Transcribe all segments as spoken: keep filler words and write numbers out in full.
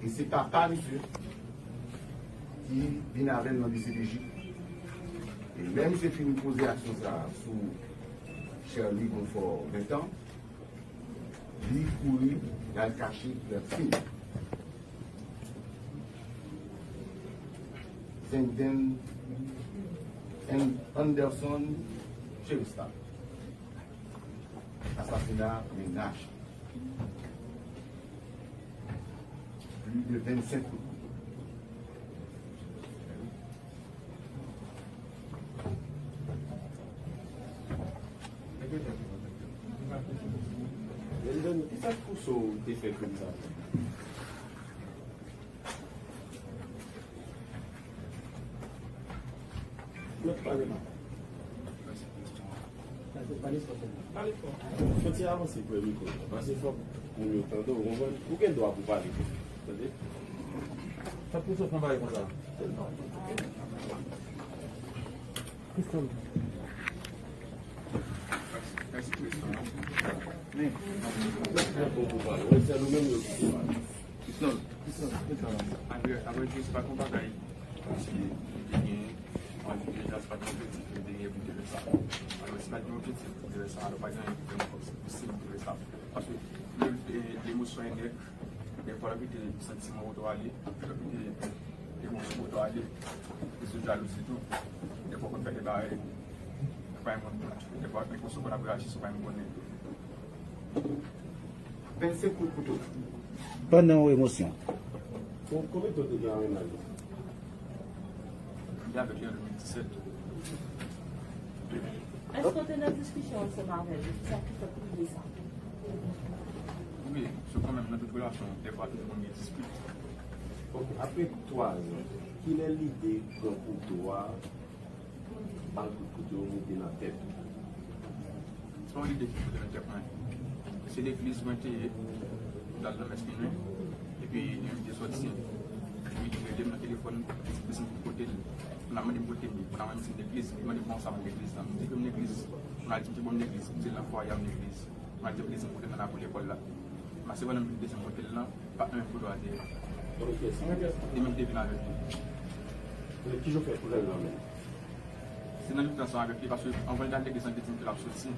E se papa misye ki vin avè l nan D C P J. E lè misye fin poze aksyon sa a sou Sherly Gonfort, ven tan, li kouri, l al kache nan tim Zenden Anderson Cheristal. Asasina mennaj. Plis de vennsenk kout kouto. Elden, kisa k pouse w te fè krim sa? Mèt pale la. Pale fò. Pale fò. Fò ti avanse pou mikwo. Pase fò pou moun yo tande w, konprann? Ou gen dwa pou pale. Tande? Sa pou sòt nan bagay konsa. Pistol. Pistol. Pistol. Apre, apre, se pa t yon bagay. Paske li te gen anvi deja, se pa t yon objektif li te gen pou te fè sa. Alò, si pa t yon objektif pou te fè sa, alò pa gen anyen ki fè m panse posib pou te fè sa. Paske le- e- lemosyon e nèg, dèfwa l ap kite santiman oto ale, l ap kite emosyon oto ale, e sou jalouzi tou. Dèfwa w konn fè de bagay, pa yon moun, dèfwa yon moun konn ap reyaji sou pa yon moun konnen. Vennsenk kout kouto. Pandan yon emosyon. Kon- Konbyen tan w te gen ak mennaj ou? M te avèk li an de mil disèt. Èske w te nan diskisyon ansanm avè l? Sa ki fè w rive sa? Wi, se kanmenm nan tout relasyon, dèfwa tout moun gen dispit. Ok, apre twazan, kilè lide pran kouto a? Al kout kouto yo moute nan tèt ou. Se yon lide ki moute nan tèt mwen. Se legliz mwen te ye, m t al nan mès minwi, epi yon nèg te sòti, epi li rele m nan telefòn, li di m pou kote l. Kounye a mande m kote m ye, kounye a mwen m di m legliz, li mande m kòman sa m legliz la. M di ke m legliz, kounye a li di m ki bò m legliz, m di l nan fwaye a m legliz. Kounye a li di m legliz m kote m nan Napoli lekòl la. M pase pandan m vin desann kote l lan, pa nan menm kote a te ye. Li menm te vin avèk li. Ki jan w fè pran l lan menm? Se nan mitan sa avèk li, paske anvan l t al legliz lan, li te di m ke l ap soti.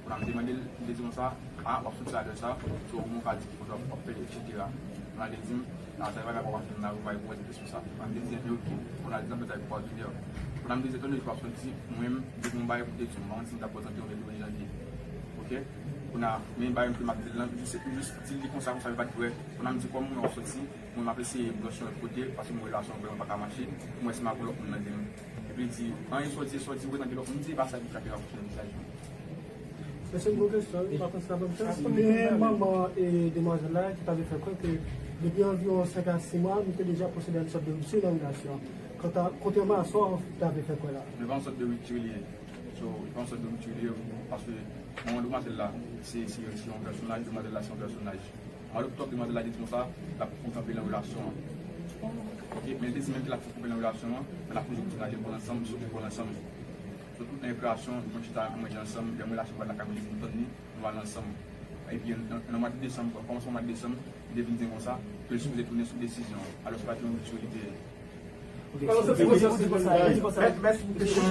Kounye a m te mande l, li te di konsa, a, w ap soti alè sa, so, ou ka di ki kote w ap fè, etsetera. Kounye a li te di m, a, sa e bagay pa w ap fè m nan, ou pa gen pou wè kesyon sa. Kounye a m te di, enben, oke. Kounye a li di m, sa e pou w vini. Kounye a m te di, etan done ke w ap soti, mwen menm, depi yon bagay pou te di w, m pa konn si m t ap prezante w, men premye janvye. Oke? Kounye a, men bagay ke m ap di l lan, jis, jis di l li konsa, konsa, li pa t vre. Kounye a m di, kòm mwen w ap soti, mwen m ap eseye branche yon lòt kote, paske mwen relasyon vrèman pa ka mache, mwen wè si m ap wè lòt moun nan di m. Epi li di, anyen sòti, sòti, ou prezante lòt moun, m di, e pa sa ki frape la kouche nan vizaj mwen. Mesye, m gon kesyon, wi, pa konn si n ap ban m chans. Gen manman e demwazèl la ki t ave fè kwè ke depi anviwon senk a sis mwa, nou te deja pwosede a yon sòt de ripti nan relasyon an. Kanta, kontrèman a sa w t ave fè kwè la. Men pa yon sòt de ripti li ye. So, li pa yon sòt de ripti li ye, paske manman demwazèl la, se, se, se yon pèsonaj, demwazèl la, se yon pèsonaj. Mwen, twòp demwazèl la te di konsa, l ap fout kanpe nan relasyon an. Ok, men l te di menm ke l ap fout kanpe nan relasyon an, men l ap toujou kontinye al lekòl ansanm, sot lekòl ansanm. Sot tout nan rekreasyon, nou konn chita, nou manje ansanm, lè mwen la, se mwen lakay mwen, li di m tann li, nou al ansanm. Epi, nan, nan mwa de desanm, kòmansman mwa de desanm, li te vin di m konsa, ke l sipoze tounen sou desizyon an. Alò, se pa te yon ripti li te ye. Ok, ou di konsa, ou di konsa, ou di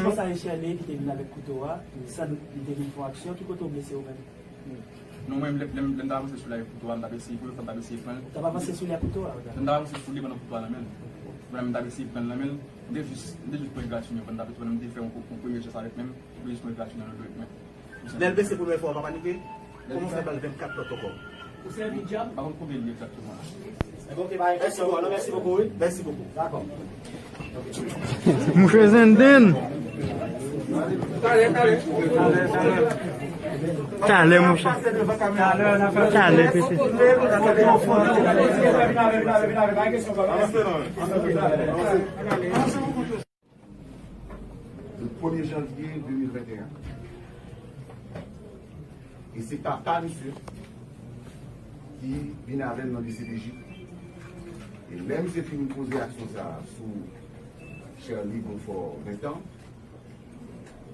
konsa, e Sherly ki te vin avèk kouto a, li di sa, li te vin fè yon aksyon, ki kote w blese ou menm? Non, mwen, lè, lè, lè m t ap avanse sou li ak kouto a, m t ap eseye, premye fwa m t ap eseye pran l. Ou t ap avanse sou li ak kouto a, ok. Lè m t ap avanse sou li pandan kouto a nan men l. Pandan m t ap eseye pran l nan men l, m te jis, m te jis pran egratignan, pandan m t ap eseye, pandan m te fè yon, yon premye jès avèk men m, m te jis pran egratignan nan do men. Lè l blese premye fwa, ou pa panike? Kòman w fè ba l vennkat lòt ankò? Ou sèvi djab? M pa konn konbyen li egzakteman. Mèsi bokou, non, mèsi bokou, wi. Mèsi bokou. Dakò. Mouche Zenden. Talè, talè. Talè, mouche. Talè, pete. Le premye janvye de mil venteyen. E se papa misye ki vin avè l nan D C P J. E lè misye fin poze aksyon sa a sou Sherly Gonfort, ven tan,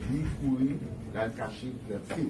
li kouri, l al kache nan tim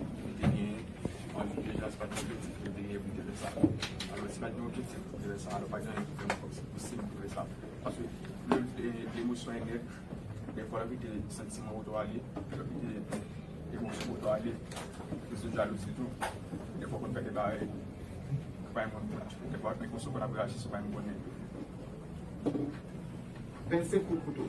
li te genyen anvi deja, se pa t yon objektif li te genyen pou li te fè sa. Alò, si pa t gen objektif pou li te fè sa, alò pa gen anyen ki fè m panse posib pou li te fè sa. Paske le- e- lemosyon e nèg, dèfwa l ap kite santiman oto ale, l ap kite emosyon oto ale, kesyon jalouzi tou. Dèfwa w konn fè de bagay ki pa yon moun, dèfwa men konsa w konn ap reyaji si w pa yon moun konnen. Vennsenk kout kouto.